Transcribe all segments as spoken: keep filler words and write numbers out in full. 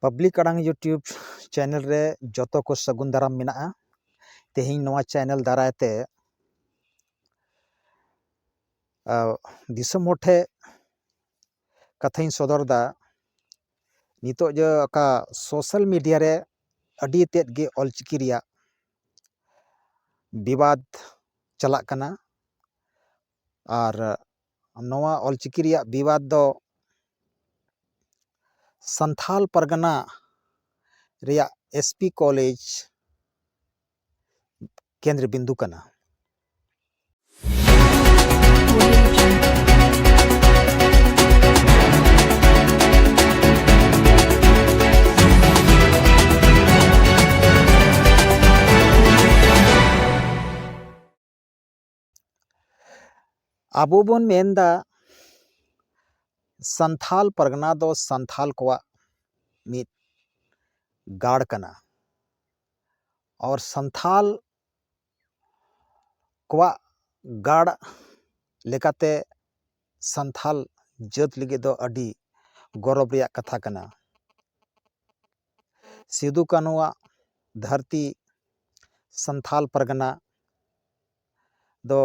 Public ᱟᱲᱟᱝ YouTube channel ᱨᱮ ᱡᱚᱛᱚ ᱠᱚ ᱥᱟᱹᱜᱩᱱ ᱫᱟᱨᱟᱢ ᱢᱮᱱᱟᱜᱼᱟ᱾ ᱛᱮᱦᱮᱧ ᱱᱚᱣᱟ ᱪᱮᱱᱮᱞ ᱫᱟᱨᱟᱭ ᱛᱮ, ᱟ, ᱫᱤᱥᱚᱢ ᱦᱚᱲ ᱴᱷᱮᱱ ᱠᱟᱛᱷᱟᱧ ᱥᱚᱫᱚᱨ ᱫᱟ᱾ ᱱᱤᱛᱚᱜ ᱡᱮ ᱚᱠᱟ ᱥᱳᱥᱟᱞ ᱢᱤᱰᱤᱭᱟ ᱨᱮ ᱟᱹᱰᱤ ᱛᱮᱫ ᱜᱮ ᱚᱞᱪᱤᱠᱤ ᱨᱮᱭᱟᱜ ᱵᱤᱵᱟᱫ ᱪᱟᱞᱟᱜ ᱠᱟᱱᱟ, ᱟᱨ ᱱᱚᱣᱟ ᱚᱞᱪᱤᱠᱤ ᱨᱮᱭᱟᱜ ᱵᱤᱵᱟᱫ ᱫᱚ ᱥᱟᱱᱛᱷᱟᱞ ᱯᱟᱨᱜᱟᱱᱟ ᱨᱮᱭᱟᱜ ᱮᱥ ᱯᱤ ᱠᱚᱞᱮᱡᱽ ᱠᱮᱱᱫᱨᱚ ᱵᱤᱱᱫᱩ ᱠᱟᱱᱟ᱾ ᱟᱵᱚ ᱵᱚᱱ ᱢᱮᱱᱫᱟ ᱥᱟᱱᱛᱷᱟᱞ ᱯᱟᱨᱜᱟᱱᱟ ᱫᱚ ᱥᱟᱱᱛᱷᱟᱞ ᱠᱚᱣᱟᱜ ᱢᱤᱫ ᱜᱟᱲ ᱠᱟᱱᱟ, ᱟᱨ ᱥᱟᱱᱛᱷᱟᱞ ᱠᱚᱣᱟᱜ ᱜᱟᱲ ᱞᱮᱠᱟᱛᱮ ᱥᱟᱱᱛᱷᱟᱞ ᱡᱟᱹᱛ ᱞᱟᱹᱜᱤᱫ ᱫᱚ ᱟᱹᱰᱤ ᱜᱚᱨᱚᱵᱽ ᱨᱮᱭᱟᱜ ᱠᱟᱛᱷᱟ ᱠᱟᱱᱟ᱾ ᱥᱤᱫᱩ ᱠᱟᱹᱱᱩᱣᱟᱜ ᱫᱷᱟᱹᱨᱛᱤ ᱥᱟᱱᱛᱷᱟᱞ ᱯᱟᱨᱜᱟᱱᱟ ᱫᱚ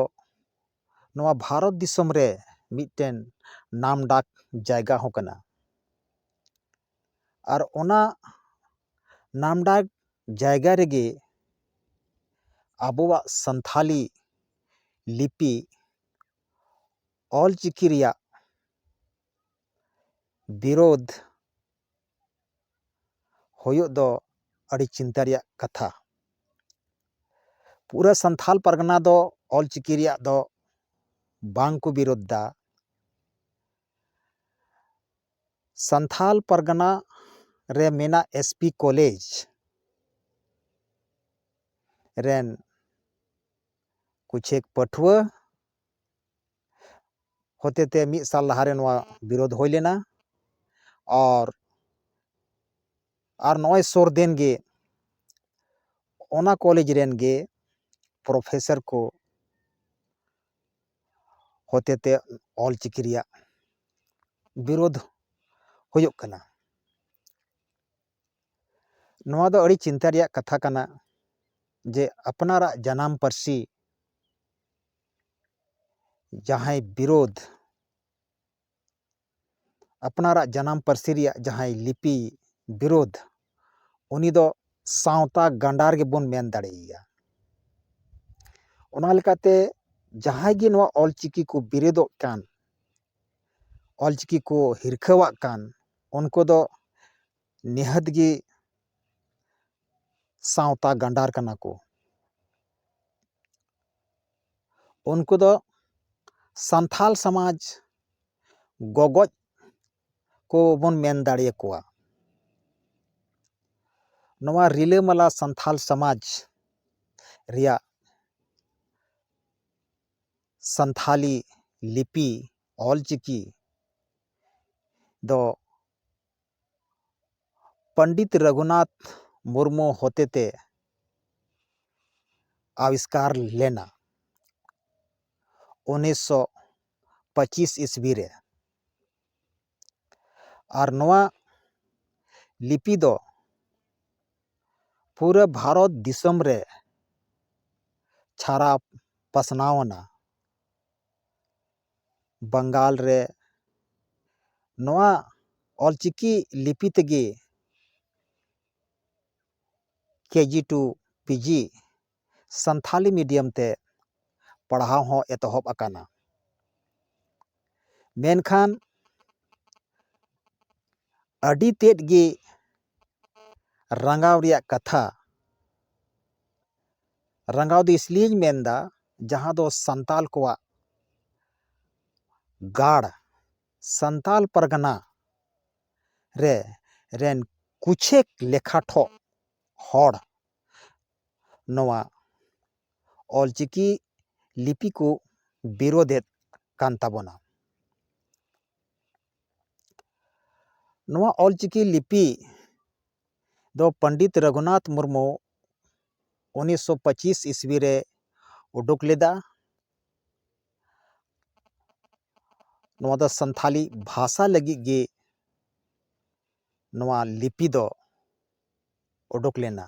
ᱱᱚᱣᱟ ᱵᱷᱟᱨᱚᱛ ᱫᱤᱥᱚᱢ ᱨᱮ ᱢᱤᱫᱴᱮᱱ ᱱᱟᱢᱰᱟᱠ ᱡᱟᱭᱜᱟ ᱦᱚᱸ ᱠᱟᱱᱟ᱾ ᱟᱨ ᱚᱱᱟ ᱱᱟᱢᱰᱟᱠ ᱡᱟᱭᱜᱟ ᱨᱮᱜᱮ ᱟᱵᱚᱣᱟᱜ ᱥᱟᱱᱛᱷᱟᱞᱤ ᱞᱤᱯᱤ, ᱚᱞᱪᱤᱠᱤ ᱨᱮᱭᱟᱜ ᱵᱤᱨᱳᱫᱷ ᱦᱩᱭᱩᱜ ᱫᱚ ᱟᱹᱰᱤ ᱪᱤᱱᱛᱟᱹ ᱨᱮᱭᱟᱜ ᱠᱟᱛᱷᱟ᱾ ᱯᱩᱨᱟᱹ ᱥᱟᱱᱛᱷᱟᱞ ᱯᱟᱨᱜᱟᱱᱟ ᱫᱚ ᱚᱞᱪᱤᱠᱤ ᱨᱮᱭᱟᱜ ᱫᱚ ᱵᱟᱝ ᱠᱚ ᱵᱤᱨᱳᱫᱷ ᱫᱟ᱾ ᱥᱟᱱᱛᱷᱟᱞ ᱯᱟᱨᱜᱟᱱᱟ ᱨᱮ ᱢᱮᱱᱟᱜ ᱮᱥ ᱯᱤ ᱠᱚᱞᱮᱡᱽ ᱨᱮᱱ ᱠᱩᱪᱷᱮᱠ ᱯᱟᱹᱴᱷᱩᱣᱟᱹ ᱦᱚᱛᱮᱛᱮ ᱢᱤᱫ ᱥᱟᱞ ᱞᱟᱦᱟᱨᱮ ᱱᱚᱣᱟ ᱵᱤᱨᱳᱫᱷ ᱦᱩᱭ ᱞᱮᱱᱟ᱾ ᱟᱨ, ᱟᱨ ᱱᱚᱜᱼᱚᱭ ᱥᱩᱨ ᱫᱤᱱ ᱜᱮ ᱚᱱᱟ ᱠᱚᱞᱮᱡᱽ ᱨᱮᱱ ᱜᱮ ᱯᱨᱚᱯᱷᱮᱥᱚᱨ ᱠᱚ ᱦᱚᱛᱮᱛᱮ ᱚᱞᱪᱤᱠᱤ ᱨᱮᱭᱟᱜ ᱵᱤᱨᱳᱫᱷ ᱦᱩᱭᱩᱜ ᱠᱟᱱᱟ᱾ ᱱᱚᱣᱟ ᱫᱚ ᱟᱹᱰᱤ ᱪᱤᱱᱛᱟᱹ ᱨᱮᱭᱟᱜ ᱠᱟᱛᱷᱟ ᱠᱟᱱᱟ ᱡᱮ ᱟᱯᱱᱟᱨᱟᱜ ᱡᱟᱱᱟᱢ ᱯᱟᱹᱨᱥᱤ ᱡᱟᱦᱟᱸᱭ ᱵᱤᱨᱳᱫᱷ, ᱟᱯᱱᱟᱨᱟᱜ ᱡᱟᱱᱟᱢ ᱯᱟᱹᱨᱥᱤ ᱨᱮᱭᱟᱜ ᱡᱟᱦᱟᱸᱭ ᱞᱤᱯᱤ ᱵᱤᱨᱳᱫᱷ, ᱩᱱᱤ ᱫᱚ ᱥᱟᱶᱛᱟ ᱜᱟᱸᱰᱟᱨ ᱜᱮᱵᱚᱱ ᱢᱮᱱ ᱫᱟᱲᱮᱭᱟᱭᱟ᱾ ᱚᱱᱟ ᱞᱮᱠᱟᱛᱮ ᱡᱟᱦᱟᱸᱭ ᱜᱮ ᱱᱚᱣᱟ ᱚᱞᱪᱤᱠᱤ ᱠᱚ ᱵᱤᱨᱳᱫᱚᱜ ᱠᱟᱱ, ᱚᱞᱪᱤᱠᱤ ᱠᱚ ᱦᱤᱨᱠᱷᱟᱹᱣᱟᱜ ᱠᱟᱱ, ᱩᱱᱠᱩ ᱫᱚ ᱱᱤᱦᱟᱹᱛ ᱜᱮ ᱥᱟᱶᱛᱟ ᱜᱟᱸᱰᱟᱨ ᱠᱟᱱᱟ ᱠᱚ᱾ ᱩᱱᱠᱩ ᱫᱚ ᱥᱟᱱᱛᱷᱟᱞ ᱥᱚᱢᱟᱡᱽ ᱜᱚᱜᱚᱡ ᱠᱚ ᱵᱚᱱ ᱢᱮᱱ ᱫᱟᱲᱮᱭᱟᱠᱚᱣᱟ᱾ ᱱᱚᱣᱟ ᱨᱤᱞᱟᱹᱢᱟᱞᱟ ᱥᱟᱱᱛᱷᱟᱞ ᱥᱚᱢᱟᱡᱽ ᱨᱮᱭᱟᱜ ᱥᱟᱱᱛᱷᱟᱞᱤ ᱞᱤᱯᱤ, ᱚᱞᱪᱤᱠᱤ ᱫᱚ ᱯᱚᱱᱰᱤᱛ ᱨᱚᱜᱷᱩᱱᱟᱛᱷ ᱢᱩᱨᱢᱩ ᱦᱚᱛᱮᱛᱮ ᱟᱵᱤᱥᱠᱟᱨ ᱞᱮᱱᱟ ᱩᱱᱤᱥᱥᱚ ᱯᱚᱸᱪᱤᱥ ᱤᱥᱣᱤ ᱨᱮ᱾ ᱟᱨ ᱱᱚᱣᱟ ᱞᱤᱯᱤ ᱫᱚ ᱯᱩᱨᱟᱹ ᱵᱷᱟᱨᱚᱛ ᱫᱤᱥᱚᱢ ᱨᱮ ᱪᱷᱟᱨᱟ ᱯᱟᱥᱱᱟᱣ ᱮᱱᱟ᱾ ᱵᱟᱝᱜᱟᱞ ᱨᱮ ᱱᱚᱣᱟ ᱚᱞᱪᱤᱠᱤ ᱞᱤᱯᱤ ᱛᱮᱜᱮ K G two P G Santali medium ᱛᱮ ᱯᱟᱲᱦᱟᱣ ᱦᱚᱸ ᱮᱛᱚᱦᱚᱵ ᱟᱠᱟᱱᱟ᱾ ᱢᱮᱱᱠᱷᱟᱱ ᱟᱹᱰᱤ ᱛᱮᱫ ᱜᱮ ᱨᱟᱸᱜᱟᱣ ᱨᱮᱭᱟᱜ ᱠᱟᱛᱷᱟ᱾ ᱨᱟᱸᱜᱟᱣ ᱫᱚ ᱤᱥᱞᱤᱭᱮᱧ ᱢᱮᱱᱫᱟ, ᱡᱟᱦᱟᱸ ᱫᱚ ᱥᱟᱱᱛᱟᱞ ᱠᱚᱣᱟᱜ ᱜᱟᱲ, ᱥᱟᱱᱛᱟᱞ ᱯᱟᱨᱜᱟᱱᱟ ᱨᱮ ᱨᱮᱱ ᱠᱩᱪᱷᱮᱠ ᱞᱮᱠᱷᱟ ᱴᱷᱚᱜ ᱦᱚᱲ ᱱᱚᱣᱟ ᱚᱞᱪᱤᱠᱤ ᱞᱤᱯᱤ ᱠᱚ ᱵᱤᱨᱳᱫᱮᱫ ᱠᱟᱱ ᱛᱟᱵᱚᱱᱟ᱾ ᱱᱚᱣᱟ ᱚᱞᱪᱤᱠᱤ ᱞᱤᱯᱤ ᱫᱚ ᱯᱚᱱᱰᱤᱛ ᱨᱚᱜᱷᱩᱱᱟᱛᱷ ᱢᱩᱨᱢᱩ ᱩᱱᱤᱥᱥᱚ ᱯᱚᱸᱪᱤᱥ ᱤᱥᱣᱤ ᱨᱮ ᱩᱰᱩᱠ ᱞᱮᱫᱟ᱾ ᱱᱚᱣᱟ ᱫᱚ ᱥᱟᱱᱛᱷᱟᱞᱤ ᱵᱷᱟᱥᱟ ᱞᱟᱹᱜᱤᱫ ᱜᱮ ᱱᱚᱣᱟ ᱞᱤᱯᱤ ᱫᱚ ᱩᱰᱩᱠ ᱞᱮᱱᱟ᱾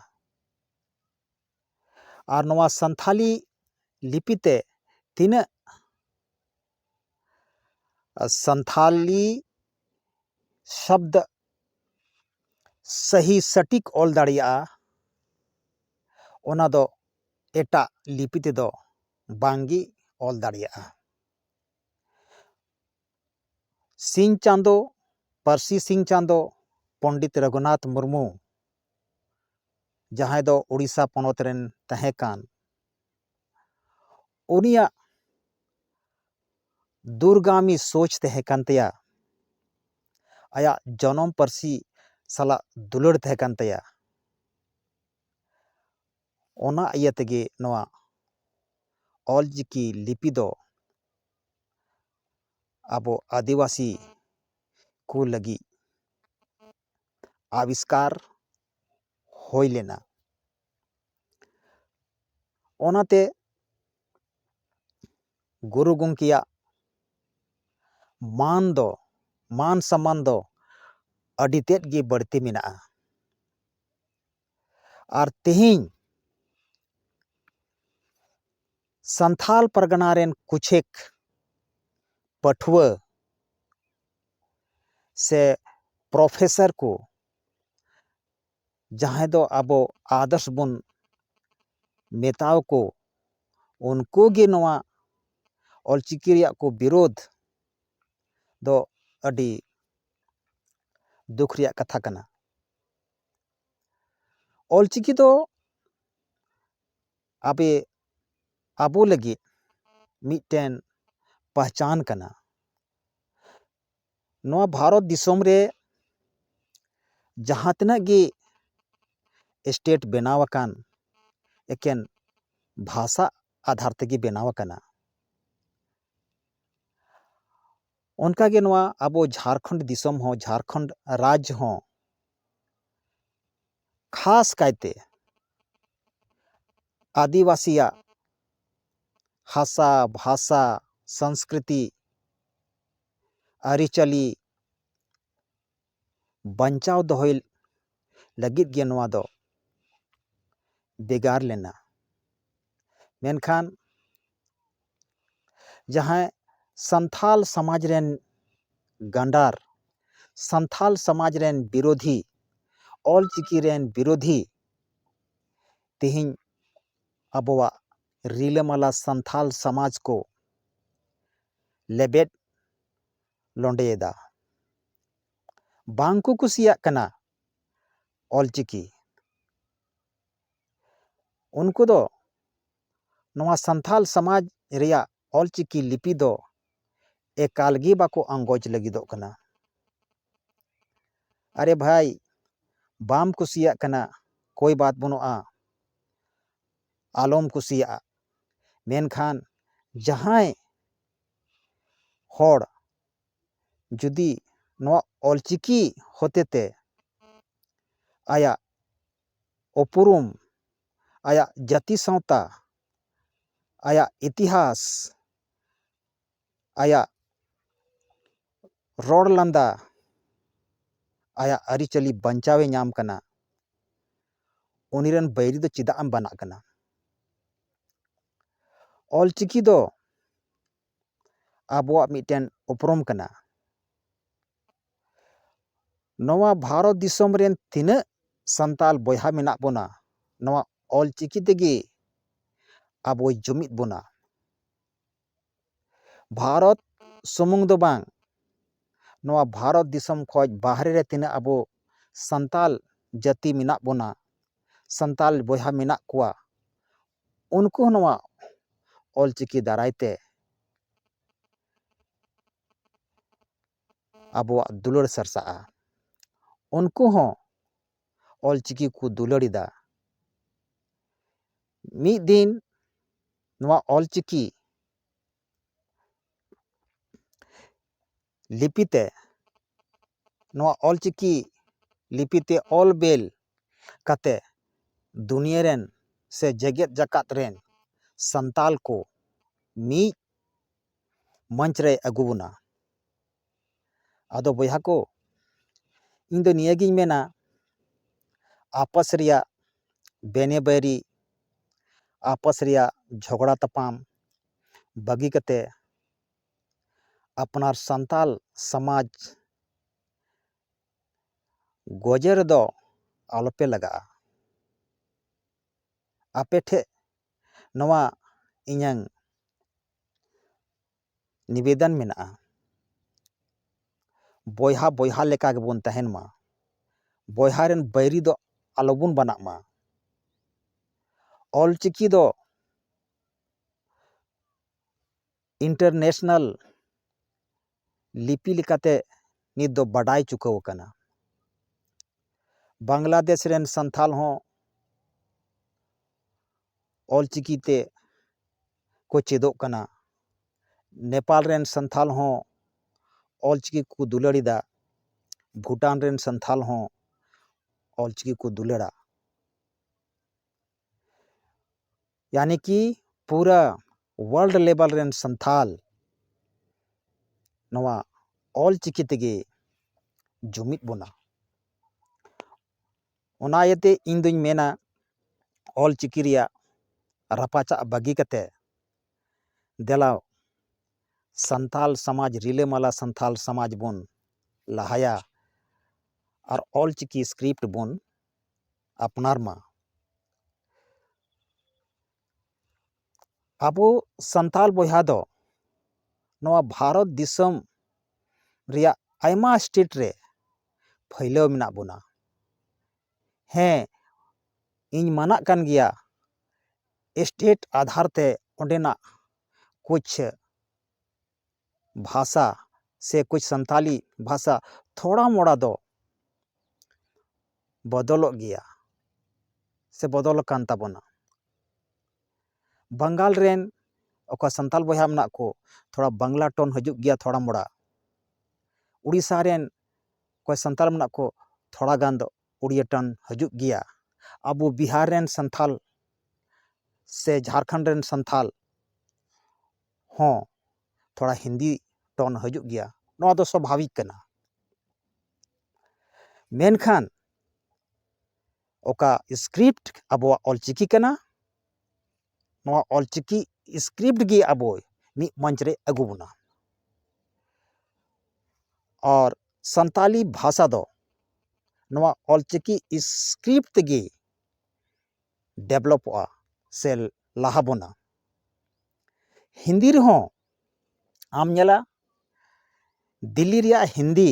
ᱟᱨ ᱱᱚᱣᱟ ᱥᱟᱱᱛᱷᱟᱞᱤ ᱞᱤᱯᱤ ᱛᱮ ᱛᱤᱱᱟᱹᱜ ᱥᱟᱱᱛᱷᱟᱞᱤ ᱥᱚᱵᱫ ᱥᱟᱹᱦᱤ ᱥᱚᱴᱷᱤᱠ ᱚᱞ ᱫᱟᱲᱮᱭᱟᱜᱼᱟ, ᱚᱱᱟ ᱫᱚ ᱮᱴᱟᱜ ᱞᱤᱯᱤ ᱛᱮᱫᱚ ᱵᱟᱝᱜᱮ ᱚᱞ ᱫᱟᱲᱮᱭᱟᱜᱼᱟ᱾ ᱥᱤᱧ ᱪᱟᱸᱫᱚ, ᱯᱟᱹᱨᱥᱤ ᱥᱤᱧ ᱪᱟᱸᱫᱚ ᱯᱚᱱᱰᱤᱛ ᱨᱚᱜᱷᱩᱱᱟᱛᱷ ᱢᱩᱨᱢᱩ, ᱡᱟᱦᱟᱸᱭ ᱫᱚ ᱳᱰᱤᱥᱟ ᱯᱚᱱᱚᱛ ᱨᱮᱱ ᱛᱟᱦᱮᱸ ᱠᱟᱱ, ᱩᱱᱤᱭᱟᱜ ᱫᱩᱨᱜᱟᱢᱤ ᱥᱳᱪ ᱛᱟᱦᱮᱸ ᱠᱟᱱ ᱛᱟᱭᱟ, ᱟᱭᱟᱜ ᱡᱚᱱᱚᱢ ᱯᱟᱹᱨᱥᱤ ᱥᱟᱞᱟᱜ ᱫᱩᱞᱟᱹᱲ ᱛᱟᱦᱮᱸ ᱠᱟᱱ ᱛᱟᱭᱟ᱾ ᱚᱱᱟ ᱤᱭᱟᱹ ᱛᱮᱜᱮ ᱱᱚᱣᱟ ᱚᱞᱪᱤᱠᱤ ᱞᱤᱯᱤ ᱫᱚ ᱟᱵᱚ ᱟᱹᱫᱤᱵᱟᱹᱥᱤ ᱠᱚ ᱞᱟᱹᱜᱤᱫ ᱟᱵᱤᱥᱠᱟᱨ ᱦᱩᱭ ᱞᱮᱱᱟ᱾ ᱚᱱᱟᱛᱮ ᱜᱩᱨᱩ ᱜᱚᱢᱠᱮᱭᱟᱜ ᱢᱟᱱ ᱫᱚ, ᱢᱟᱱ ᱥᱚᱢᱢᱟᱱ ᱫᱚ ᱟᱹᱰᱤ ᱛᱮᱫ ᱜᱮ ᱵᱟᱹᱲᱛᱤ ᱢᱮᱱᱟᱜᱼᱟ᱾ ᱟᱨ ᱛᱮᱦᱮᱧ ᱥᱟᱱᱛᱷᱟᱞ ᱯᱟᱨᱜᱟᱱᱟ ᱨᱮᱱ ᱠᱩᱪᱷᱮᱠ ᱯᱟᱹᱴᱷᱩᱣᱟᱹ ᱥᱮ ᱯᱨᱚᱯᱷᱮᱥᱚᱨ ᱠᱚ, ᱡᱟᱦᱟᱸᱭ ᱫᱚ ᱟᱵᱚ ᱟᱫᱚᱨᱥ ᱵᱚᱱ ᱢᱮᱛᱟᱣ ᱠᱚ, ᱩᱱᱠᱩ ᱜᱮ ᱱᱚᱣᱟ ᱚᱞᱪᱤᱠᱤ ᱨᱮᱭᱟᱜ ᱠᱚ ᱵᱤᱨᱳᱫᱷ ᱫᱚ ᱟᱹᱰᱤ ᱫᱩᱠ ᱨᱮᱭᱟᱜ ᱠᱟᱛᱷᱟ ᱠᱟᱱᱟ᱾ ᱚᱞᱪᱤᱠᱤ ᱫᱚ ᱟᱵᱮ, ᱟᱵᱚ ᱞᱟᱹᱜᱤᱫ ᱢᱤᱫᱴᱮᱱ ᱯᱟᱦᱪᱟᱱ ᱠᱟᱱᱟ᱾ ᱱᱚᱣᱟ ᱵᱷᱟᱨᱚᱛ ᱫᱤᱥᱚᱢ ᱨᱮ ᱡᱟᱦᱟᱸ ᱛᱤᱱᱟᱹᱜ ᱜᱮ ᱥᱴᱮᱴ ᱵᱮᱱᱟᱣ ᱟᱠᱟᱱ, ᱮᱠᱮᱱ ᱵᱷᱟᱥᱟ ᱟᱫᱷᱟᱨ ᱛᱮᱜᱮ ᱵᱮᱱᱟᱣ ᱟᱠᱟᱱᱟ᱾ ᱚᱱᱠᱟᱜᱮ ᱱᱚᱣᱟ ᱟᱵᱚ ᱡᱷᱟᱲᱠᱷᱚᱸᱰ ᱫᱤᱥᱚᱢ ᱦᱚᱸ, ᱡᱷᱟᱲᱠᱷᱚᱸᱰ ᱨᱟᱡᱽ ᱦᱚᱸ ᱠᱷᱟᱥ ᱠᱟᱭᱛᱮ ᱟᱹᱫᱤᱵᱟᱹᱥᱤᱭᱟᱜ ᱦᱟᱥᱟ, ᱵᱷᱟᱥᱟ, ᱥᱚᱝᱥᱠᱨᱤᱛᱤ, ᱟᱹᱨᱤᱪᱟᱹᱞᱤ ᱵᱟᱧᱪᱟᱣ ᱫᱚᱦᱚᱭ ᱞᱟᱹᱜᱤᱫ ᱜᱮ ᱱᱚᱣᱟ ᱫᱚ ᱵᱷᱮᱜᱟᱨ ᱞᱮᱱᱟ᱾ ᱢᱮᱱᱠᱷᱟᱱ ᱡᱟᱦᱟᱸᱭ ᱥᱟᱱᱛᱷᱟᱞ ᱥᱚᱢᱟᱡᱽ ᱨᱮᱱ ᱜᱟᱸᱰᱟᱨ, ᱥᱟᱱᱛᱷᱟᱞ ᱥᱚᱢᱟᱡᱽ ᱨᱮᱱ ᱵᱤᱨᱳᱫᱷᱤ, ᱚᱞ ᱪᱤᱠᱤ ᱨᱮᱱ ᱵᱤᱨᱳᱫᱷᱤ ᱛᱮᱦᱮᱧ ᱟᱵᱚᱣᱟᱜ ᱨᱤᱞᱟᱹᱢᱟᱞᱟ ᱥᱟᱱᱛᱷᱟᱞ ᱥᱚᱢᱟᱡᱽ ᱠᱚ ᱞᱮᱵᱮᱫ ᱞᱚᱸᱰᱮᱭᱮᱫᱟ᱾ ᱵᱟᱝ ᱠᱚ ᱠᱩᱥᱤᱭᱟᱜ ᱠᱟᱱᱟ ᱚᱞ ᱪᱤᱠᱤ᱾ ᱩᱱᱠᱩ ᱫᱚ ᱱᱚᱣᱟ ᱥᱟᱱᱛᱷᱟᱞ ᱥᱚᱢᱟᱡᱽ ᱨᱮᱭᱟᱜ ᱚᱞ ᱪᱤᱠᱤ ᱞᱤᱯᱤ ᱫᱚ ᱮᱠᱟᱞ ᱜᱮ ᱵᱟᱠᱚ ᱟᱸᱜᱚᱪ ᱞᱟᱹᱜᱤᱫᱚᱜ ᱠᱟᱱᱟ᱾ ᱟᱨᱮ ᱵᱷᱟᱭ, ᱵᱟᱢ ᱠᱩᱥᱤᱭᱟᱜ ᱠᱟᱱᱟ, ᱠᱳᱭ ᱵᱟᱛ ᱵᱟᱹᱱᱩᱜᱼᱟ, ᱟᱞᱚᱢ ᱠᱩᱥᱤᱭᱟᱜᱼᱟ᱾ ᱢᱮᱱᱠᱷᱟᱱ ᱡᱟᱦᱟᱸᱭ ᱦᱚᱲ ᱡᱩᱫᱤ ᱱᱚᱣᱟ ᱚᱞᱪᱤᱠᱤ ᱦᱚᱛᱮᱛᱮ ᱟᱭᱟᱜ ᱩᱯᱨᱩᱢ, ᱟᱭᱟᱜ ᱡᱟᱹᱛᱤ ᱥᱟᱶᱛᱟ, ᱟᱭᱟᱜ ᱤᱛᱤᱦᱟᱥ, ᱟᱭᱟᱜ ᱨᱚᱲ ᱞᱟᱸᱫᱟ, ᱟᱭᱟᱜ ᱟᱹᱨᱤᱪᱟᱹᱞᱤ ᱵᱟᱧᱪᱟᱣᱮ ᱧᱟᱢ ᱠᱟᱱᱟ, ᱩᱱᱤ ᱨᱮᱱ ᱵᱟᱹᱭᱨᱤ ᱫᱚ ᱪᱮᱫᱟᱜ ᱮᱢ ᱵᱟᱱᱟᱜ ᱠᱟᱱᱟ? ᱚᱞᱪᱤᱠᱤ ᱫᱚ ᱟᱵᱚᱣᱟᱜ ᱢᱤᱫᱴᱮᱱ ᱩᱯᱨᱩᱢ ᱠᱟᱱᱟ᱾ ᱱᱚᱣᱟ ᱵᱷᱟᱨᱚᱛ ᱫᱤᱥᱚᱢ ᱨᱮᱱ ᱛᱤᱱᱟᱹᱜ ᱥᱟᱱᱛᱟᱲ ᱵᱚᱭᱦᱟ ᱢᱮᱱᱟᱜ ᱵᱚᱱᱟ, ᱱᱚᱣᱟ ᱚᱞᱪᱤᱠᱤ ᱛᱮᱜᱮ ᱟᱵᱚᱭ ᱡᱩᱢᱤᱫ ᱵᱚᱱᱟ᱾ ᱵᱷᱟᱨᱚᱛ ᱥᱩᱢᱩᱝ ᱫᱚ ᱵᱟᱝ, ᱱᱚᱣᱟ ᱵᱷᱟᱨᱚᱛ ᱫᱤᱥᱚᱢ ᱠᱷᱚᱱ ᱵᱟᱦᱨᱮ ᱨᱮ ᱛᱤᱱᱟᱹᱜ ᱟᱵᱚ ᱥᱟᱱᱛᱟᱲ ᱡᱟᱹᱛᱤ ᱢᱮᱱᱟᱜ ᱵᱚᱱᱟ, ᱥᱟᱱᱛᱟᱲ ᱵᱚᱭᱦᱟ ᱢᱮᱱᱟᱜ ᱠᱚᱣᱟ, ᱩᱱᱠᱩ ᱦᱚᱸ ᱱᱚᱣᱟ ᱚᱞᱪᱤᱠᱤ ᱫᱟᱨᱟᱭ ᱛᱮ ᱟᱵᱚᱣᱟᱜ ᱫᱩᱞᱟᱹᱲ ᱥᱟᱨᱥᱟᱜᱼᱟ᱾ ᱩᱱᱠᱩ ᱦᱚᱸ ᱚᱞᱪᱤᱠᱤ ᱠᱚ ᱫᱩᱞᱟᱹᱲ ᱮᱫᱟ᱾ ᱢᱤᱫ ᱫᱤᱱ ᱱᱚᱣᱟ ᱚᱞᱪᱤᱠᱤ ᱞᱤᱯᱤ ᱛᱮ, ᱱᱚᱣᱟ ᱚᱞᱪᱤᱠᱤ ᱞᱤᱯᱤ ᱛᱮ ᱚᱞ ᱵᱮᱞ ᱠᱟᱛᱮ ᱫᱩᱱᱤᱭᱟᱹ ᱨᱮᱱ ᱥᱮ ᱡᱮᱜᱮᱛ ᱡᱟᱠᱟᱛ ᱨᱮᱱ ᱥᱟᱱᱛᱟᱞ ᱠᱚ ᱢᱤᱫ ᱢᱚᱧᱪ ᱨᱮ ᱟᱹᱜᱩ ᱵᱚᱱᱟ᱾ ᱟᱫᱚ ᱵᱚᱭᱦᱟ ᱠᱚ, ᱤᱧ ᱫᱚ ᱱᱤᱭᱟᱹᱜᱤᱧ ᱢᱮᱱᱟ, ᱟᱯᱟᱥ ᱨᱮᱭᱟᱜ ᱵᱮᱱᱮ ᱵᱟᱹᱭᱨᱤ, ᱟᱯᱟᱥ ᱨᱮᱭᱟᱜ ᱡᱷᱚᱜᱽᱲᱟ ᱛᱟᱯᱟᱢ ᱵᱟᱹᱜᱤ ᱠᱟᱛᱮ ᱟᱯᱱᱟᱨ ᱥᱟᱱᱛᱟᱞ ᱥᱚᱢᱟᱡᱽ ᱜᱚᱡᱮ ᱨᱮᱫᱚ ᱟᱞᱚᱯᱮ ᱞᱟᱜᱟᱜᱼᱟ᱾ ᱟᱯᱮ ᱴᱷᱮᱱ ᱱᱚᱣᱟ ᱤᱧᱟᱹᱝ ᱱᱤᱵᱮᱫᱚᱱ ᱢᱮᱱᱟᱜᱼᱟ, ᱵᱚᱭᱦᱟ ᱵᱚᱭᱦᱟ ᱞᱮᱠᱟ ᱜᱮᱵᱚᱱ ᱛᱟᱦᱮᱱ ᱢᱟ, ᱵᱚᱭᱦᱟ ᱨᱮᱱ ᱵᱟᱹᱭᱨᱤ ᱫᱚ ᱟᱞᱚᱵᱚᱱ ᱵᱟᱱᱟᱜ ᱢᱟ᱾ ᱚᱞᱪᱤᱠᱤ ᱫᱚ international ᱞᱤᱯᱤ ᱞᱮᱠᱟᱛᱮ ᱱᱤᱛ ᱫᱚ ᱵᱟᱰᱟᱭ ᱪᱩᱠᱟᱹᱣ ᱟᱠᱟᱱᱟ᱾ ᱵᱟᱝᱞᱟᱫᱮᱥ ᱨᱮᱱ ᱥᱟᱱᱛᱷᱟᱞ ᱦᱚᱸ ᱚᱞᱪᱤᱠᱤ ᱛᱮ ᱠᱚ ᱪᱮᱫᱚᱜ ᱠᱟᱱᱟ᱾ ᱱᱮᱯᱟᱞ ᱨᱮᱱ ᱥᱟᱱᱛᱷᱟᱞ ᱦᱚᱸ ᱚᱞᱪᱤᱠᱤ ᱠᱚ ᱫᱩᱞᱟᱹᱲ ᱮᱫᱟ᱾ ᱵᱷᱩᱴᱟᱱ ᱨᱮᱱ ᱥᱟᱱᱛᱷᱟᱞ ᱦᱚᱸ ᱚᱞᱪᱤᱠᱤ ᱠᱚ ᱫᱩᱞᱟᱹᱲᱟ᱾ ᱭᱟᱱᱤ ᱠᱤ ᱯᱩᱨᱟᱹ world level ᱨᱮᱱ ᱥᱟᱱᱛᱷᱟᱞ ᱱᱚᱣᱟ ᱚᱞᱪᱤᱠᱤ ᱛᱮᱜᱮ ᱡᱩᱢᱤᱫ ᱵᱚᱱᱟ᱾ ᱚᱱᱟ ᱤᱭᱟᱹᱛᱮ ᱤᱧ ᱫᱩᱧ ᱢᱮᱱᱟ, ᱚᱞᱪᱤᱠᱤ ᱨᱮᱭᱟᱜ ᱨᱟᱯᱟᱪᱟᱜ ᱵᱟᱹᱜᱤ ᱠᱟᱛᱮ ᱫᱮᱞᱟ ᱥᱟᱱᱛᱟᱞ ᱥᱚᱢᱟᱡᱽ, ᱨᱤᱞᱟᱹᱢᱟᱞᱟ ᱥᱟᱱᱛᱟᱞ ᱥᱚᱢᱟᱡᱽ ᱵᱚᱱ ᱞᱟᱦᱟᱭᱟ ᱟᱨ ᱚᱞᱪᱤᱠᱤ script ᱵᱚᱱ ᱟᱯᱱᱟᱨ ᱢᱟ᱾ ᱟᱵᱚ ᱥᱟᱱᱛᱟᱞ ᱵᱚᱭᱦᱟ ᱫᱚ ᱱᱚᱣᱟ ᱵᱷᱟᱨᱚᱛ ᱫᱤᱥᱚᱢ ᱨᱮᱭᱟᱜ ᱟᱭᱢᱟ state ᱨᱮ ᱯᱷᱟᱹᱭᱞᱟᱹᱣ ᱢᱮᱱᱟᱜ ᱵᱚᱱᱟ᱾ ᱦᱮᱸ, ᱤᱧ ᱢᱟᱱᱟᱜ ᱠᱟᱱ ᱜᱮᱭᱟ, state ᱟᱫᱷᱟᱨ ᱛᱮ ᱚᱸᱰᱮᱱᱟᱜ ᱠᱩᱪ ᱵᱷᱟᱥᱟ ᱥᱮ ᱠᱩᱪ ᱥᱟᱱᱛᱟᱞᱤ ᱵᱷᱟᱥᱟ ᱛᱷᱚᱲᱟ ᱢᱚᱲᱟ ᱫᱚ ᱵᱚᱫᱚᱞᱚᱜ ᱜᱮᱭᱟ ᱥᱮ ᱵᱚᱫᱚᱞ ᱟᱠᱟᱱ ᱛᱟᱵᱚᱱᱟ᱾ ᱵᱟᱝᱜᱟᱞ ᱨᱮᱱ ᱚᱠᱟ ᱥᱟᱱᱛᱟᱞ ᱵᱚᱭᱦᱟ ᱢᱮᱱᱟᱜ ᱠᱚ, ᱛᱷᱚᱲᱟ ᱵᱟᱝᱞᱟ tone ᱦᱤᱡᱩᱜ ᱜᱮᱭᱟ ᱛᱷᱚᱲᱟ ᱢᱚᱲᱟ᱾ ᱩᱲᱤᱥᱥᱟ ᱨᱮᱱ ᱚᱠᱚᱭ ᱥᱟᱱᱛᱟᱲ ᱢᱮᱱᱟᱜ ᱠᱚ, ᱛᱷᱚᱲᱟ ᱜᱟᱱ ᱫᱚ ᱩᱲᱤᱭᱟ tone ᱦᱤᱡᱩᱜ ᱜᱮᱭᱟ᱾ ᱟᱵᱚ ᱵᱤᱦᱟᱨ ᱨᱮᱱ ᱥᱟᱱᱛᱟᱞ ᱥᱮ ᱡᱷᱟᱲᱠᱷᱚᱸᱰ ᱨᱮᱱ ᱥᱟᱱᱛᱟᱞ ᱦᱚᱸ ᱛᱷᱚᱲᱟ ᱦᱤᱱᱫᱤ tone ᱦᱤᱡᱩᱜ ᱜᱮᱭᱟ᱾ ᱱᱚᱣᱟ ᱫᱚ ᱥᱟᱵᱷᱟᱵᱤᱠ ᱠᱟᱱᱟ᱾ ᱢᱮᱱᱠᱷᱟᱱ ᱚᱠᱟ ᱥᱠᱨᱤᱯᱴ ᱟᱵᱚᱣᱟᱜ ᱚᱞᱪᱤᱠᱤ ᱠᱟᱱᱟ, ᱱᱚᱣᱟ ᱚᱞᱪᱤᱠᱤ ᱥᱠᱨᱤᱯᱴ ᱜᱮ ᱟᱵᱚ ᱢᱤᱫ ᱢᱚᱧᱪ ᱨᱮ ᱟᱹᱜᱩ ᱵᱚᱱᱟ᱾ ᱟᱨ ᱥᱟᱱᱛᱟᱞᱤ ᱵᱷᱟᱥᱟ ᱫᱚ ᱱᱚᱣᱟ ᱚᱞᱪᱤᱠᱤ ᱥᱠᱨᱤᱯᱴ ᱛᱮᱜᱮ ᱰᱮᱵᱷᱞᱚᱯᱚᱜᱼᱟ ᱥᱮ ᱞᱟᱦᱟ ᱵᱚᱱᱟ᱾ ᱦᱤᱱᱫᱤ ᱨᱮᱦᱚᱸ ᱟᱢ ᱧᱮᱞᱟ, ᱫᱤᱞᱞᱤ ᱨᱮᱭᱟᱜ ᱦᱤᱱᱫᱤ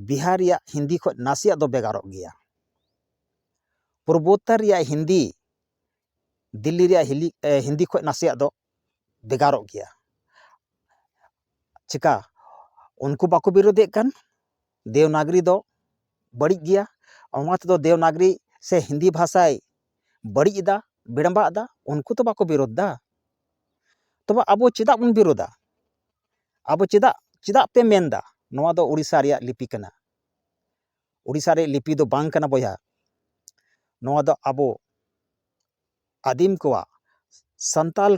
ᱵᱤᱦᱟᱨ ᱨᱮᱭᱟᱜ ᱦᱤᱱᱫᱤ ᱠᱷᱚᱱ ᱱᱟᱥᱮᱭᱟᱜ ᱫᱚ ᱵᱷᱮᱜᱟᱨᱚᱜ ᱜᱮᱭᱟ᱾ ᱯᱩᱨᱵᱳᱛᱛᱚᱨ ᱨᱮᱭᱟᱜ ᱦᱤᱱᱫᱤ ᱫᱤᱞᱞᱤ ᱨᱮᱭᱟᱜ ᱦᱤᱞᱤ-, ᱮ, ᱦᱤᱱᱫᱤ ᱠᱷᱚᱱ ᱱᱟᱥᱮᱭᱟᱜ ᱫᱚ ᱵᱷᱮᱜᱟᱨᱚᱜ ᱜᱮᱭᱟ᱾ ᱪᱮᱠᱟ? ᱩᱱᱠᱩ ᱵᱟᱠᱚ ᱵᱤᱨᱳᱫᱷᱮᱫ ᱠᱟᱱ, ᱫᱮᱣᱱᱟᱜᱽᱨᱤ ᱫᱚ ᱵᱟᱹᱲᱤᱡ ᱜᱮᱭᱟ, ᱚᱱᱟ ᱛᱮᱫᱚ ᱫᱮᱣᱱᱟᱜᱽᱨᱤ ᱥᱮ ᱦᱤᱱᱫᱤ ᱵᱷᱟᱥᱟᱭ ᱵᱟᱹᱲᱤᱡ ᱮᱫᱟ, ᱵᱮᱲᱢᱵᱟᱜ ᱮᱫᱟ, ᱩᱱᱠᱩ ᱛᱚ ᱵᱟᱠᱚ ᱵᱤᱨᱳᱫᱷ ᱮᱫᱟ᱾ ᱛᱚᱵᱮ ᱟᱵᱚ ᱪᱮᱫᱟᱜ ᱵᱚᱱ ᱵᱤᱨᱳᱫᱷᱟ? ᱟᱵᱚ ᱪᱮᱫᱟᱜ, ᱪᱮᱫᱟᱜ ᱯᱮ ᱢᱮᱱᱫᱟ ᱱᱚᱣᱟ ᱫᱚ ᱩᱲᱤᱥᱥᱟ ᱨᱮᱭᱟᱜ ᱞᱤᱯᱤ ᱠᱟᱱᱟ? ᱩᱲᱤᱥᱥᱟ ᱨᱮᱭᱟᱜ ᱞᱤᱯᱤ ᱫᱚ ᱵᱟᱝ ᱠᱟᱱᱟ ᱵᱚᱭᱦᱟ, ᱱᱚᱣᱟ ᱫᱚ ᱟᱵᱚ ᱟᱹᱫᱤᱢ ᱠᱚᱣᱟᱜ, ᱥᱟᱱᱛᱟᱞ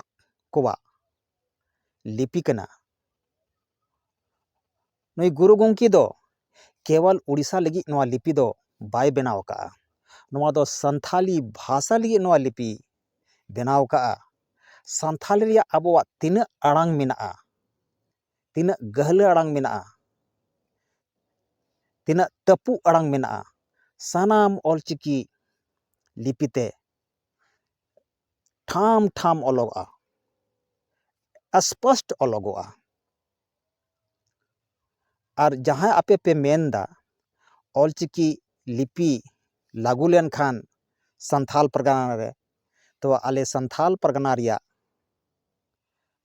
ᱠᱚᱣᱟᱜ ᱞᱤᱯᱤ ᱠᱟᱱᱟ᱾ ᱱᱩᱭ ᱜᱩᱨᱩ ᱜᱚᱢᱠᱮ ᱫᱚ ᱠᱮᱣᱚᱞ ᱩᱲᱤᱥᱥᱟ ᱞᱟᱹᱜᱤᱫ ᱱᱚᱣᱟ ᱞᱤᱯᱤ ᱫᱚ ᱵᱟᱭ ᱵᱮᱱᱟᱣ ᱟᱠᱟᱫᱼᱟ᱾ ᱱᱚᱣᱟ ᱫᱚ ᱥᱟᱱᱛᱷᱟᱞᱤ ᱵᱷᱟᱥᱟ ᱞᱟᱹᱜᱤᱫ ᱱᱚᱣᱟ ᱞᱤᱯᱤ ᱵᱮᱱᱟᱣ ᱟᱠᱟᱫᱼᱟ᱾ ᱥᱟᱱᱛᱷᱟᱞᱤ ᱨᱮᱭᱟᱜ ᱟᱵᱚᱣᱟᱜ ᱛᱤᱱᱟᱹᱜ ᱟᱲᱟᱝ ᱢᱮᱱᱟᱜᱼᱟ, ᱛᱤᱱᱟᱹᱜ ᱜᱟᱹᱦᱞᱟᱹ ᱟᱲᱟᱝ ᱢᱮᱱᱟᱜᱼᱟ, ᱛᱤᱱᱟᱹᱜ ᱛᱟᱹᱯᱩᱜ ᱟᱲᱟᱝ ᱢᱮᱱᱟᱜᱼᱟ, ᱥᱟᱱᱟᱢ ᱚᱞᱪᱤᱠᱤ ᱞᱤᱯᱤ ᱛᱮ ᱴᱷᱟᱢ ᱴᱷᱟᱢ ᱚᱞᱚᱜᱚᱜᱼᱟ, ᱥᱯᱚᱥᱴ ᱚᱞᱚᱜᱚᱜᱼᱟ᱾ ᱟᱨ ᱡᱟᱦᱟᱸ ᱟᱯᱮ ᱯᱮ ᱢᱮᱱᱫᱟ ᱚᱞᱪᱤᱠᱤ ᱞᱤᱯᱤ ᱞᱟᱹᱜᱩ ᱞᱮᱱᱠᱷᱟᱱ ᱥᱟᱱᱛᱷᱟᱞ ᱯᱟᱨᱜᱟᱱᱟ ᱨᱮ, ᱛᱚ ᱟᱞᱮ ᱥᱟᱱᱛᱷᱟᱞ ᱯᱟᱨᱜᱟᱱᱟ ᱨᱮᱭᱟᱜ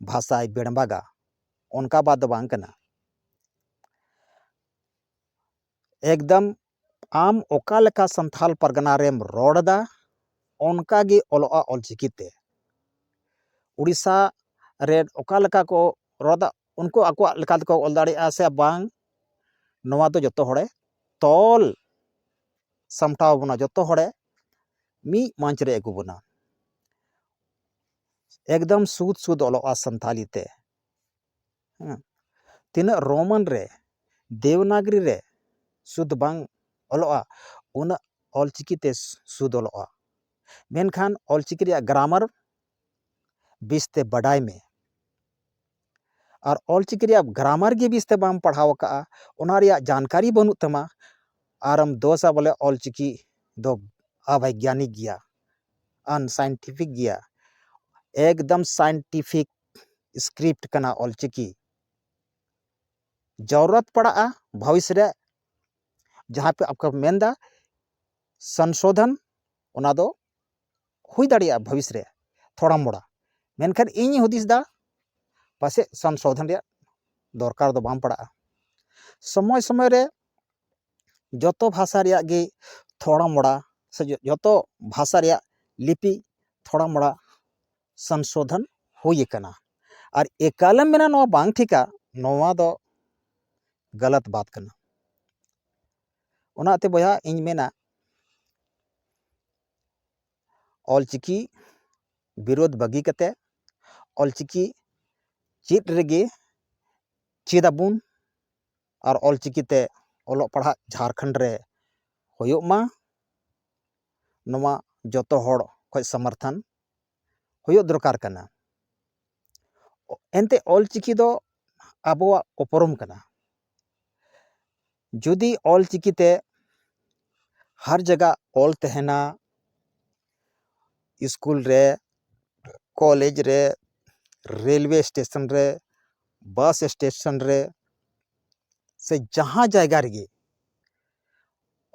ᱵᱷᱟᱥᱟᱭ ᱵᱮᱲᱢᱵᱟᱜᱟ, ᱚᱱᱠᱟ ᱵᱟᱫ ᱫᱚ ᱵᱟᱝ ᱠᱟᱱᱟ᱾ ᱮᱠᱫᱚᱢ ᱟᱢ ᱚᱠᱟ ᱞᱮᱠᱟ ᱥᱟᱱᱛᱷᱟᱞ ᱯᱟᱨᱜᱟᱱᱟ ᱨᱮᱢ ᱨᱚᱲ ᱮᱫᱟ, ᱚᱱᱠᱟ ᱜᱮ ᱚᱞᱚᱜᱼᱟ ᱚᱞᱪᱤᱠᱤ ᱛᱮ᱾ ᱩᱲᱤᱥᱥᱟ ᱨᱮ ᱚᱠᱟ ᱞᱮᱠᱟ ᱠᱚ ᱨᱚᱲ ᱮᱫᱟ, ᱩᱱᱠᱩ ᱟᱠᱚᱣᱟᱜ ᱞᱮᱠᱟ ᱛᱮᱠᱚ ᱚᱞ ᱫᱟᱲᱮᱭᱟᱜᱼᱟ ᱥᱮ ᱵᱟᱝ, ᱱᱚᱣᱟ ᱫᱚ ᱡᱚᱛᱚ ᱦᱚᱲᱮ ᱛᱚᱞ ᱥᱟᱢᱴᱟᱣ ᱵᱚᱱᱟ, ᱡᱚᱛᱚ ᱦᱚᱲᱮ ᱢᱤᱫ ᱢᱚᱧᱪ ᱨᱮ ᱟᱹᱜᱩ ᱵᱚᱱᱟ᱾ ᱮᱠᱫᱚᱢ ᱥᱩᱫ ᱥᱩᱫ ᱚᱞᱚᱜᱼᱟ ᱥᱟᱱᱛᱷᱟᱞᱤ ᱛᱮ᱾ ᱦᱮᱸ᱾ ᱛᱤᱱᱟᱹᱜ ᱨᱳᱢᱟᱱ ᱨᱮ, ᱫᱮᱵᱽᱱᱟᱜᱽᱨᱤ ᱨᱮ ᱥᱩᱫ ᱵᱟᱝ ᱚᱞᱚᱜᱼᱟ, ᱩᱱᱟᱹᱜ ᱚᱞᱪᱤᱠᱤ ᱛᱮ ᱥᱩᱫ ᱚᱞᱚᱜᱼᱟ᱾ ᱢᱮᱱᱠᱷᱟᱱ ᱚᱞᱪᱤᱠᱤ ᱨᱮᱭᱟᱜ ᱜᱨᱟᱢᱟᱨ ᱵᱮᱥᱛᱮ ᱵᱟᱰᱟᱭ ᱢᱮ᱾ ᱟᱨ ᱚᱞᱪᱤᱠᱤ ᱨᱮᱭᱟᱜ ᱜᱨᱟᱢᱟᱨ ᱜᱮ ᱵᱮᱥᱛᱮ ᱵᱟᱢ ᱯᱟᱲᱦᱟᱣ ᱟᱠᱟᱫᱼᱟ, ᱚᱱᱟ ᱨᱮᱭᱟᱜ ᱡᱟᱱᱠᱟᱨᱤ ᱵᱟᱹᱱᱩᱜ ᱛᱟᱢᱟ, ᱟᱨᱮᱢ ᱫᱳᱥᱟ ᱵᱚᱞᱮ ᱚᱞᱪᱤᱠᱤ ᱫᱚ ᱚᱵᱳᱭᱜᱽᱜᱟᱱᱤᱠ ᱜᱮᱭᱟ, ᱟᱱᱥᱟᱭᱮᱱᱴᱤᱯᱷᱤᱠ ᱜᱮᱭᱟ, ᱮᱠᱫᱚᱢ ᱥᱟᱭᱮᱱᱴᱤᱯᱷᱤᱠ ᱥᱠᱨᱤᱯᱴ ᱠᱟᱱᱟ ᱚᱞᱪᱤᱠᱤ᱾ ᱡᱟᱨᱩᱨᱟᱛ ᱯᱟᱲᱟᱜᱼᱟ ᱵᱷᱚᱵᱤᱥ ᱨᱮ, ᱡᱟᱦᱟᱸ ᱯᱮ ᱟᱯᱮ ᱢᱮᱱᱫᱟ ᱥᱚᱝᱥᱳᱫᱷᱚᱱ, ᱚᱱᱟ ᱫᱚ ᱦᱩᱭ ᱫᱟᱲᱮᱭᱟᱜᱼᱟ ᱵᱷᱚᱵᱤᱥ ᱨᱮ ᱛᱷᱚᱲᱟ ᱢᱚᱲᱟ, ᱢᱮᱱᱠᱷᱟᱱ ᱤᱧ ᱦᱩᱫᱤᱥ ᱫᱟ ᱯᱟᱥᱮᱡ ᱥᱚᱝᱥᱳᱫᱷᱚᱱ ᱨᱮᱭᱟᱜ ᱫᱚᱨᱠᱟᱨ ᱫᱚ ᱵᱟᱝ ᱯᱟᱲᱟᱜᱼᱟ᱾ ᱥᱚᱢᱚᱭ ᱥᱚᱢᱚᱭ ᱨᱮ ᱡᱚᱛᱚ ᱵᱷᱟᱥᱟ ᱨᱮᱭᱟᱜ ᱜᱮ ᱛᱷᱚᱲᱟ ᱢᱚᱲᱟ ᱥᱮ ᱡᱚᱛᱚ ᱵᱷᱟᱥᱟ ᱨᱮᱭᱟᱜ ᱞᱤᱯᱤ ᱛᱷᱚᱲᱟ ᱢᱚᱲᱟ ᱥᱚᱝᱥᱳᱫᱷᱚᱱ ᱦᱩᱭ ᱟᱠᱟᱱᱟ᱾ ᱟᱨ ᱮᱠᱟᱞᱮᱢ ᱢᱮᱱᱟ ᱱᱚᱣᱟ ᱵᱟᱝ ᱴᱷᱤᱠᱟ, ᱱᱚᱣᱟ ᱫᱚ ᱜᱟᱞᱟᱛ ᱵᱟᱛ ᱠᱟᱱᱟ᱾ ᱚᱱᱟᱛᱮ ᱵᱚᱭᱦᱟ ᱤᱧ ᱢᱮᱱᱟ, ᱚᱞᱪᱤᱠᱤ ᱵᱤᱨᱳᱫᱷ ᱵᱟᱹᱜᱤ ᱠᱟᱛᱮ ᱚᱞᱪᱤᱠᱤ ᱪᱮᱫ ᱨᱮᱜᱮ ᱪᱮᱫ ᱟᱵᱚᱱ, ᱟᱨ ᱚᱞᱪᱤᱠᱤ ᱛᱮ ᱚᱞᱚᱜ ᱯᱟᱲᱦᱟᱜ ᱡᱷᱟᱲᱠᱷᱚᱸᱰ ᱨᱮ ᱦᱩᱭᱩᱜ ᱢᱟ, ᱱᱚᱣᱟ ᱡᱚᱛᱚ ᱦᱚᱲ ᱠᱷᱚᱱ ᱥᱚᱢᱚᱨᱛᱷᱚᱱ ᱦᱩᱭᱩᱜ ᱫᱚᱨᱠᱟᱨ ᱠᱟᱱᱟ᱾ ᱮᱱᱛᱮ ᱚᱞᱪᱤᱠᱤ ᱫᱚ ᱟᱵᱚᱣᱟᱜ ᱩᱯᱨᱩᱢ ᱠᱟᱱᱟ᱾ ᱡᱩᱫᱤ ᱚᱞᱪᱤᱠᱤ ᱛᱮ ᱦᱟᱨ ᱡᱟᱭᱜᱟ ᱚᱞ ᱛᱟᱦᱮᱱᱟ, ᱥᱠᱩᱞ ᱨᱮ, ᱠᱚᱞᱮᱡᱽ ᱨᱮ, ᱨᱮᱞᱣᱮ ᱥᱴᱮᱥᱚᱱ ᱨᱮ, ᱵᱟᱥ ᱥᱴᱮᱥᱚᱱ ᱨᱮ, ᱥᱮ ᱡᱟᱦᱟᱸ ᱡᱟᱭᱜᱟ ᱨᱮᱜᱮ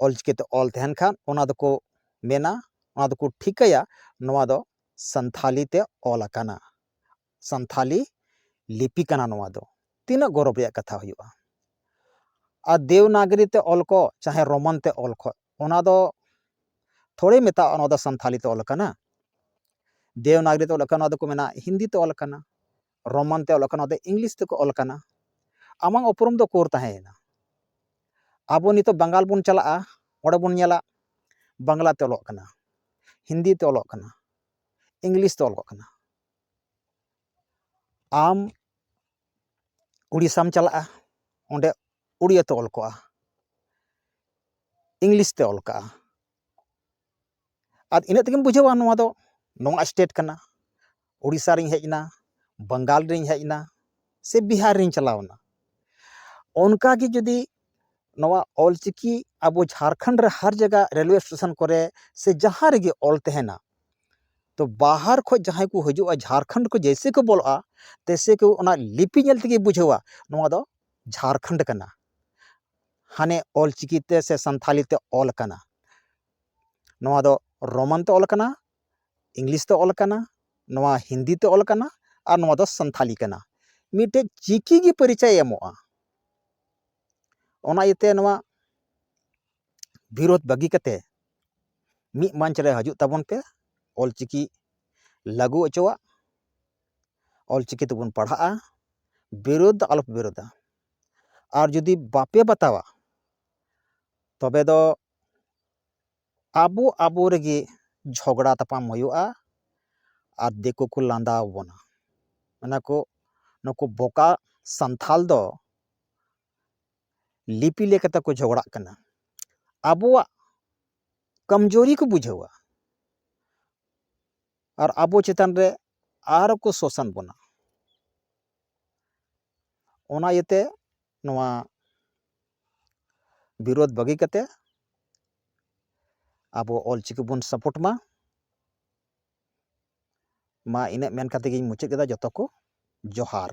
ᱚᱞᱪᱤᱠᱤ ᱛᱮ ᱚᱞ ᱛᱟᱦᱮᱱ ᱠᱷᱟᱱ, ᱚᱱᱟ ᱫᱚᱠᱚ ᱢᱮᱱᱟ, ᱚᱱᱟ ᱫᱚᱠᱚ ᱴᱷᱤᱠᱟᱹᱭᱟ, ᱱᱚᱣᱟ ᱫᱚ ᱥᱟᱱᱛᱷᱟᱞᱤ ᱛᱮ ᱚᱞ ᱟᱠᱟᱱᱟ, ᱥᱟᱱᱛᱷᱟᱞᱤ ᱞᱤᱯᱤ ᱠᱟᱱᱟ ᱱᱚᱣᱟ ᱫᱚ᱾ ᱛᱤᱱᱟᱹᱜ ᱜᱚᱨᱚᱵᱽ ᱨᱮᱭᱟᱜ ᱠᱟᱛᱷᱟ ᱦᱩᱭᱩᱜᱼᱟ᱾ ᱟᱨ ᱫᱮᱣᱱᱟᱜᱽᱨᱤ ᱛᱮ ᱚᱞ ᱠᱚ, ᱪᱟᱦᱮ ᱨᱳᱢᱟᱱ ᱛᱮ ᱚᱞ ᱠᱚ, ᱚᱱᱟ ᱫᱚ ᱛᱷᱚᱲᱮ ᱢᱮᱛᱟᱜᱼᱟ ᱱᱚᱣᱟ ᱫᱚ ᱥᱟᱱᱛᱷᱟᱞᱤ ᱛᱮ ᱚᱞ ᱟᱠᱟᱱᱟ᱾ ᱫᱮᱣᱱᱟᱜᱽᱨᱤ ᱛᱮ ᱚᱞ ᱟᱠᱟᱱᱟ, ᱱᱚᱣᱟ ᱫᱚᱠᱚ ᱢᱮᱱᱟ ᱦᱤᱱᱫᱤ ᱛᱮ ᱚᱞ ᱟᱠᱟᱱᱟ, ᱨᱳᱢᱟᱱ ᱛᱮ ᱚᱞ ᱟᱠᱟᱱᱟ, ᱱᱚᱣᱟ ᱫᱚ ᱤᱝᱞᱤᱥ ᱛᱮᱠᱚ ᱚᱞ ᱟᱠᱟᱱᱟ᱾ ᱟᱢᱟᱜ ᱩᱯᱨᱩᱢ ᱫᱚ ᱠᱳᱨ ᱛᱟᱦᱮᱸᱭᱮᱱᱟ? ᱟᱵᱚ ᱱᱤᱛᱚᱜ ᱵᱟᱝᱜᱟᱞ ᱵᱚᱱ ᱪᱟᱞᱟᱜᱼᱟ, ᱚᱸᱰᱮ ᱵᱚᱱ ᱧᱮᱞᱟ ᱵᱟᱝᱞᱟ ᱛᱮ ᱚᱞᱚᱜ ᱠᱟᱱᱟ, ᱦᱤᱱᱫᱤ ᱛᱮ ᱚᱞᱚᱜ ᱠᱟᱱᱟ, ᱤᱝᱞᱤᱥ ᱛᱮ ᱚᱞᱚᱜ ᱠᱟᱱᱟ᱾ ᱟᱢ ᱩᱲᱤᱥᱥᱟᱢ ᱪᱟᱞᱟᱜᱼᱟ, ᱚᱸᱰᱮ ᱩᱲᱤᱭᱟ ᱛᱮ ᱚᱞ ᱠᱚᱜᱼᱟ, ᱤᱝᱞᱤᱥ ᱛᱮ ᱚᱞ ᱠᱟᱜᱼᱟ᱾ ᱟᱨ ᱤᱱᱟᱹᱜ ᱛᱮᱜᱮᱢ ᱵᱩᱡᱷᱟᱹᱣᱟ ᱱᱚᱣᱟ ᱫᱚ ᱱᱚᱣᱟ ᱥᱴᱮᱴ ᱠᱟᱱᱟ, ᱳᱰᱤᱥᱟ ᱨᱤᱧ ᱦᱮᱡ ᱮᱱᱟ, ᱵᱟᱝᱜᱟᱞ ᱨᱤᱧ ᱦᱮᱡ ᱮᱱᱟ, ᱥᱮ ᱵᱤᱦᱟᱨ ᱨᱤᱧ ᱪᱟᱞᱟᱣ ᱮᱱᱟ᱾ ᱚᱱᱠᱟ ᱜᱮ ᱡᱩᱫᱤ ᱱᱚᱣᱟ ᱚᱞᱪᱤᱠᱤ ᱟᱵᱚ ᱡᱷᱟᱲᱠᱷᱚᱸᱰ ᱨᱮ ᱦᱟᱨ ᱡᱟᱭᱜᱟ ᱨᱮᱞᱣᱮ ᱥᱴᱮᱥᱚᱱ ᱠᱚᱨᱮ ᱥᱮ ᱡᱟᱦᱟᱸ ᱨᱮᱜᱮ ᱚᱞ ᱛᱟᱦᱮᱱᱟ, ᱛᱚ ᱵᱟᱦᱟᱨ ᱠᱷᱚᱱ ᱡᱟᱦᱟᱸᱭ ᱠᱚ ᱦᱤᱡᱩᱜᱼᱟ, ᱡᱷᱟᱲᱠᱷᱚᱸᱰ ᱠᱚ ᱡᱮᱭᱥᱮ ᱠᱚ ᱵᱚᱞᱚᱜᱼᱟ, ᱛᱮᱭᱥᱮ ᱠᱚ ᱚᱱᱟ ᱞᱤᱯᱤ ᱧᱮᱞ ᱛᱮᱜᱮ ᱵᱩᱡᱷᱟᱹᱣᱟ ᱱᱚᱣᱟ ᱫᱚ ᱡᱷᱟᱲᱠᱷᱚᱸᱰ ᱠᱟᱱᱟ, ᱦᱟᱱᱮ ᱚᱞᱪᱤᱠᱤ ᱛᱮ ᱥᱮ ᱥᱟᱱᱛᱷᱟᱞᱤ ᱛᱮ ᱚᱞ ᱟᱠᱟᱱᱟ᱾ ᱱᱚᱣᱟ ᱫᱚ ᱨᱳᱢᱟᱱ ᱛᱮ ᱚᱞ ᱟᱠᱟᱱᱟ, ᱤᱝᱞᱤᱥ ᱛᱮ ᱚᱞ ᱟᱠᱟᱱᱟ, ᱱᱚᱣᱟ ᱦᱤᱱᱫᱤ ᱛᱮ ᱚᱞ ᱟᱠᱟᱱᱟ, ᱟᱨ ᱱᱚᱣᱟ ᱫᱚ ᱥᱟᱱᱛᱷᱟᱞᱤ ᱠᱟᱱᱟ᱾ ᱢᱤᱫᱴᱮᱡ ᱪᱤᱠᱤ ᱜᱮ ᱯᱚᱨᱤᱪᱚᱭ ᱮᱢᱚᱜᱼᱟ᱾ ᱚᱱᱟ ᱤᱭᱟᱹᱛᱮ ᱱᱚᱣᱟ ᱵᱤᱨᱳᱫᱷ ᱵᱟᱹᱜᱤ ᱠᱟᱛᱮ ᱢᱤᱫ ᱢᱚᱧᱪ ᱨᱮ ᱦᱤᱡᱩᱜ ᱛᱟᱵᱚᱱ ᱯᱮ, ᱚᱞᱪᱤᱠᱤ ᱞᱟᱹᱜᱩ ᱦᱚᱪᱚᱣᱟᱜ, ᱚᱞᱪᱤᱠᱤ ᱛᱮᱵᱚᱱ ᱯᱟᱲᱦᱟᱜᱼᱟ, ᱵᱤᱨᱳᱫᱷ ᱫᱚ ᱟᱞᱚᱯᱮ ᱵᱤᱨᱳᱫᱷᱟ᱾ ᱟᱨ ᱡᱩᱫᱤ ᱵᱟᱯᱮ ᱵᱟᱛᱟᱣᱟ, ᱛᱚᱵᱮ ᱫᱚ ᱟᱵᱚ ᱟᱵᱚ ᱨᱮᱜᱮ ᱡᱷᱚᱜᱽᱲᱟ ᱛᱟᱯᱟᱢ ᱦᱩᱭᱩᱜᱼᱟ ᱟᱨ ᱫᱤᱠᱩ ᱠᱚ ᱞᱟᱸᱫᱟ ᱟᱵᱚᱱᱟ᱾ ᱢᱮᱱᱟ ᱠᱚ, "ᱱᱩᱠᱩ ᱵᱚᱠᱟ ᱥᱟᱱᱛᱷᱟᱞ ᱫᱚ ᱞᱤᱯᱤ ᱞᱮᱠᱟᱛᱮ ᱠᱚ ᱡᱷᱚᱜᱽᱲᱟᱜ ᱠᱟᱱᱟ", ᱟᱵᱚᱣᱟᱜ ᱠᱚᱢᱡᱳᱨᱤ ᱠᱚ ᱵᱩᱡᱷᱟᱹᱣᱟ ᱟᱨ ᱟᱵᱚ ᱪᱮᱛᱟᱱ ᱨᱮ ᱟᱨᱚ ᱠᱚ ᱥᱳᱥᱟᱱ ᱵᱚᱱᱟ᱾ ᱚᱱᱟ ᱤᱭᱟᱹᱛᱮ ᱱᱚᱣᱟ ᱵᱤᱨᱳᱫᱷ ᱵᱟᱹᱜᱤ ᱠᱟᱛᱮ ᱟᱵᱚ ᱚᱞᱪᱤᱠᱤ ᱵᱚᱱ ᱥᱟᱯᱳᱨᱴ ᱢᱟ᱾ ᱢᱟ ᱤᱱᱟᱹᱜ ᱢᱮᱱ ᱠᱟᱛᱮ ᱜᱤᱧ ᱢᱩᱪᱟᱹᱫ ᱠᱮᱫᱟ᱾ ᱡᱚᱛᱚ ᱠᱚ ᱡᱚᱦᱟᱨ᱾